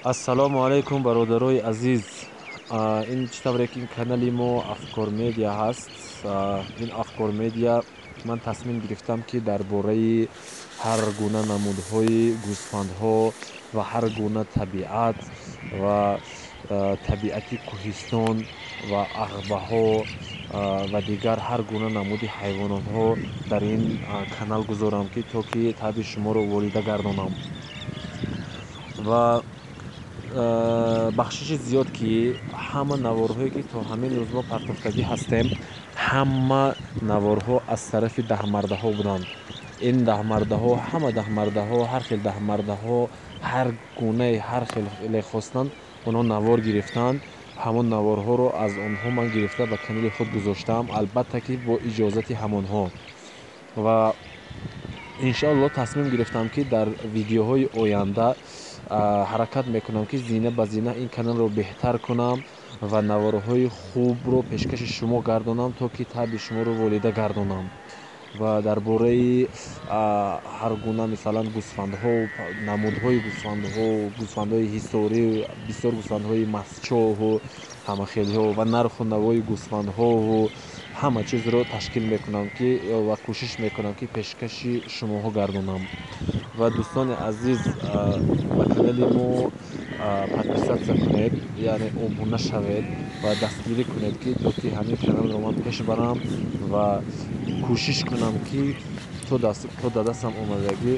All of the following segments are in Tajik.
Ассалому алайкум, бародарои азиз. Ин чӣ тавре ки ин канали мо Афкор Медиа ҳаст. Ин Афкор Медиа ман тасмим гирифтам, ки дар бораи ҳар гуна намудҳои гӯсфандҳо ва ҳар гуна табиат ва табиати кӯҳистон ва ағбаҳо ва дигар ҳар гуна намуди ҳайвонотҳо дар ин канал гузорам, ки то ки табъи шуморо волида гардонам. Ва бахшиши зиёд, ки ҳама наворҳое, ки то ҳамин рӯз мо партофтагӣ ҳастем, ҳама наворҳо аз тарафи даҳмардаҳо буданд. Ин даҳмардаҳо, ҳама даҳмардаҳо, ҳар хел даҳмардаҳо, ҳар гунаи ҳар хеле хостанд, онҳо навор гирифтанд. Ҳамон наворҳоро аз онҳо ман гирифта ба канали худ гузоштаам, албатта ки бо иҷозати ҳамонҳо. Ва иншоалло тасмим гирифтам, ки дар видеоҳои оянда ҳаракат мекунам, ки зина ба зина ин каналро беҳтар кунам ва наворҳои хубро пешкаши шумо гардонам, то ки табъи шуморо волида гардонам. Ва дар бораи ҳар гуна, мисалан, гӯсфандҳо, намудҳои гӯсфандҳо, гӯсфандҳои ҳисорӣ, бисёр гӯсфандҳои мастчоҳу ҳамахелиҳо ва нарху навои гӯсфандҳову ҳама чизро ташкил мекунам, ки ва кӯшиш мекунам, ки пешкаши шумоҳо гардонам. Ва дӯстони азиз, ба канали мо подписаться кунед, яъне обуна шавед ва дастгирӣ кунед, ки то ки ҳамин каналро ман пеш барам ва кӯшиш кунам, ки то дар дастам омадагӣ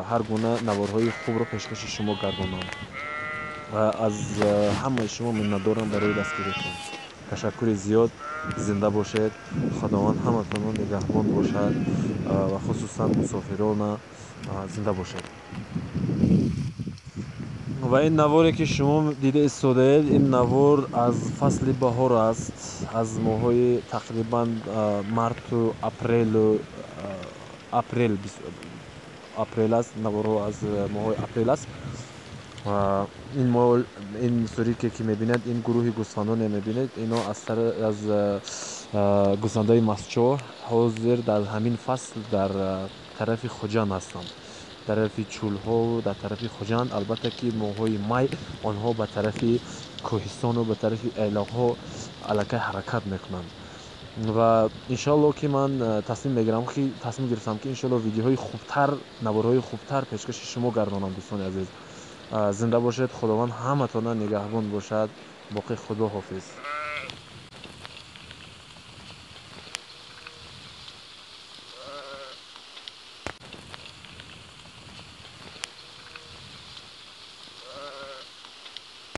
ҳар гуна наворҳои хубро пешкаши шумо гардонам. Ва аз ҳамаи шумо миннатдорам барои дастгиритон. Ташаккури зиёд, зинда бошед, Худованд ҳаматонро нигаҳбон бошад ва хусусан мусофирона. Зинда бошед. Ва ин наворе, ки шумо дида истодаед, ин навор аз фасли баҳор аст, аз моҳҳои тақрибан марту апрелу апрел, апрел аст. Наворҳо аз моҳҳои апрел аст. Ин мо ин сурике ки мебинед, ин гурӯҳи гӯсфандоне мебинед, ино аз гӯсфандои мастчоҳ ҳозир дар ҳамин фасл дар тарафи Хуҷанд ҳастанд, тарафи чӯлҳо, дар тарафи Хуҷанд. Албатта ки моҳҳои май онҳо ба тарафи кӯҳистону ба тарафи эйлоқҳо аллакай ҳаракат мекунанд. Ва иншоалло ки ман тасмим мегирам, ки тасмим гирифтам, ки иншоалло видеоҳои хубтар, наворҳои хубтар пешкаши шумо гардонам. Дӯстони азиз, зинда бошед, Худованд ҳаматона нигаҳбон бошад. Боқӣ худо ҳофиз.